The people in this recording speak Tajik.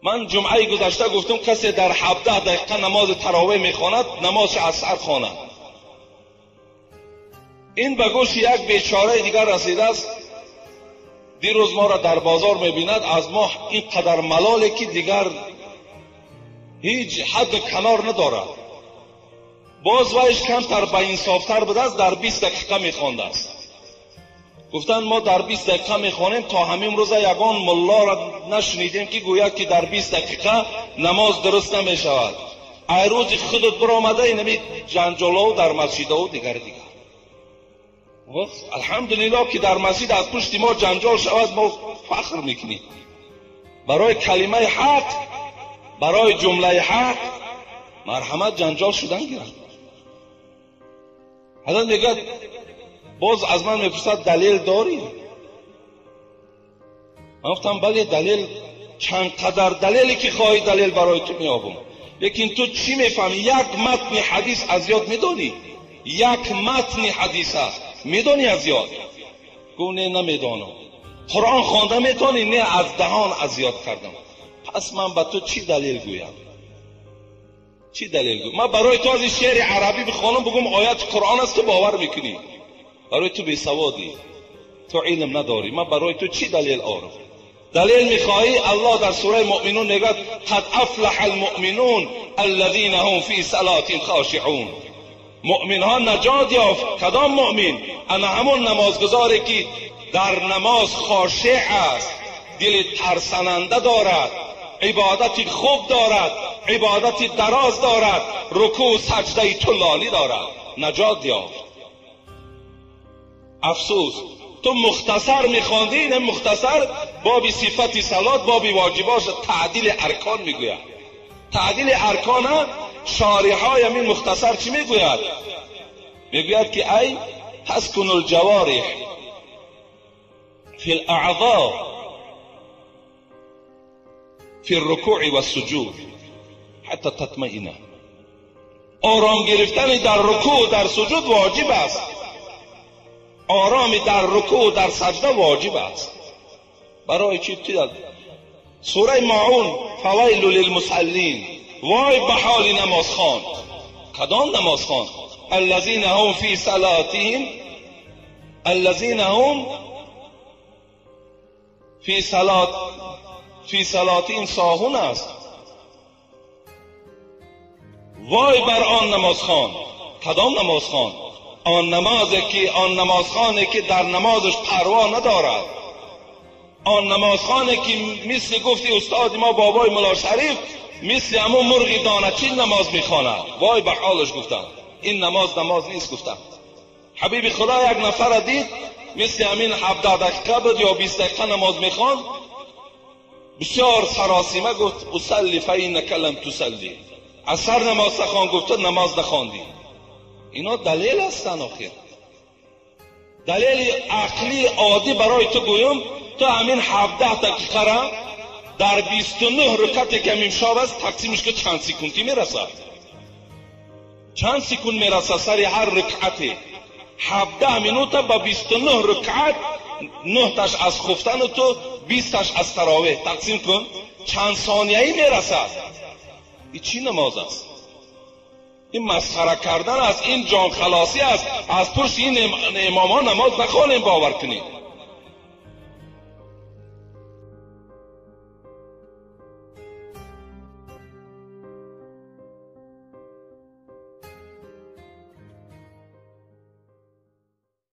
Ман ҷумъаи гузашта гуфтам, касе дар 17 дақиқа намози таровеҳ мехонад, намозаш аз сар хонад. Ин ба гӯши як бечораи дигар расидааст. Дирӯз моро дар бозор мебинад, аз мо ин қадар малоле ки дигар ҳеҷ ҳадду канор надорад. Боз вайш камтар ба инсофтар будааст, дар 20 дақиқа мехондааст. Гуфтанд мо дар 20 дақиқа мехонем, то ҳамин рӯза ягон муллоро нашунидем ки гӯяд ки дар 20 дақиқа намоз дуруст намешавад. Ай рӯзи худат биромада инами ҷанҷолову дар масҷидову дигар дигар. Алҳамдулиллоҳ ки дар масҷид аз пушти мо ҷанҷол шавад, мо фахр мекунем. Барои калимаи ҳақ, барои ҷумлаи ҳақ марҳамат ҷанҷол шудан гирад. Ҳазрат мегӯяд, боз аз ман мепурсад, далел дорӣ? Ман гуфтам бале, далел, чанд қадар далеле ки хоҳӣ далел барои ту меёбам. Лекин ту чӣ мефаҳмӣ? Як матни ҳадис аз ёд медонӣ? Як матни ҳадиса медонӣ аз ёд? Гуфт не, намедонам. Қуръон хонда метавонӣ? Не, аз даҳон аз ёд кардам. Пас ман ба ту чӣ далел гӯям? Чӣ далел гӯям? Ман барои ту аз ин шеъри арабӣ бихонам, бигӯям ояти қуръон аст, ту бовар мекунӣ. Барои ту бесаводӣ, ту илм надорӣ. Ман барои ту чӣ далел орам? Далел мехоҳӣ? Аллоҳ дар сураи муъминун мегӯяд: қад афлаҳа алмуъминун аллазина ҳум фи салатин хошиъун. Муъминҳо наҷот ёфт. Кадом муъмин? Ана ҳамон намозгузоре ки дар намоз хошеъ аст, дили тарсананда дорад, ибодати хуб дорад, ибодати дароз дорад, рукӯъ саҷдаи тӯлонӣ дорад, наҷот ёфт. Афсӯс, ту мухтасар мехондӣ, ин мухтасар боби сифати салот, боби воҷибош, таъдили аркон мегӯяд. Таъдили аркона шориҳои ҳамин мухтасар чӣ мегӯяд? Мегӯяд ки ай таскуну лҷавориҳ фи лаъзо фи ррукӯи вассуҷуд ҳатта татмаина. Ором гирифтани дар рукӯъ дар суҷуд воҷиб аст. Ороми дар рукӯъ дар саҷда воҷиб аст. Барои чӣ? Сураи Маун: фавайлу лилмусаллин, вой ба ҳоли намозхон. Кадом намозхон? Аллазина ҳум фи салатиҳим, аллазина ҳум фи салатиҳим соҳун аст. Вой бар он намозхон. Кадом намозхон? Он намазе ки, он намозхоне ки дар намозаш парво надорад, он намозхоне ки мисли гуфти устоди мо бобои Мулло Шариф, мисли ҳамон мурғи доначин намоз мехонад. Вой ба ҳолаш гуфтанд. Ин намоз намоз нест гуфтанд. Ҳабиби Худо як нафарро дид, мисли ҳамин 17 дақиқа буд ё 20 дақиқа намоз мехонд, бисёр саросима гуфт: усалли фаиннака лам тусалли. Аз сар намоз нахон, гуфт, ту намоз нахондӣ. Ино далел ҳастанд. Охир далели ақлии оддӣ барои ту гӯям, ту ҳамин 17 дақиқара дар 29 рукате ки нимшаб аст тақсимаш ки чанд секунди мерасад? Чанд секунд мерасад сари ҳар рукате? 17 минута ба 29 рукат, 9таш аз хуфтану ту, 20таш аз таровеҳ тақсим кун, чанд сонияӣ мерасад? Ин чӣ намоз аст? Ин масхара кардан аст, ин ҷонхалосӣ аст. Аз пушти ин имомҳо намоз нахонем, бовар кунед.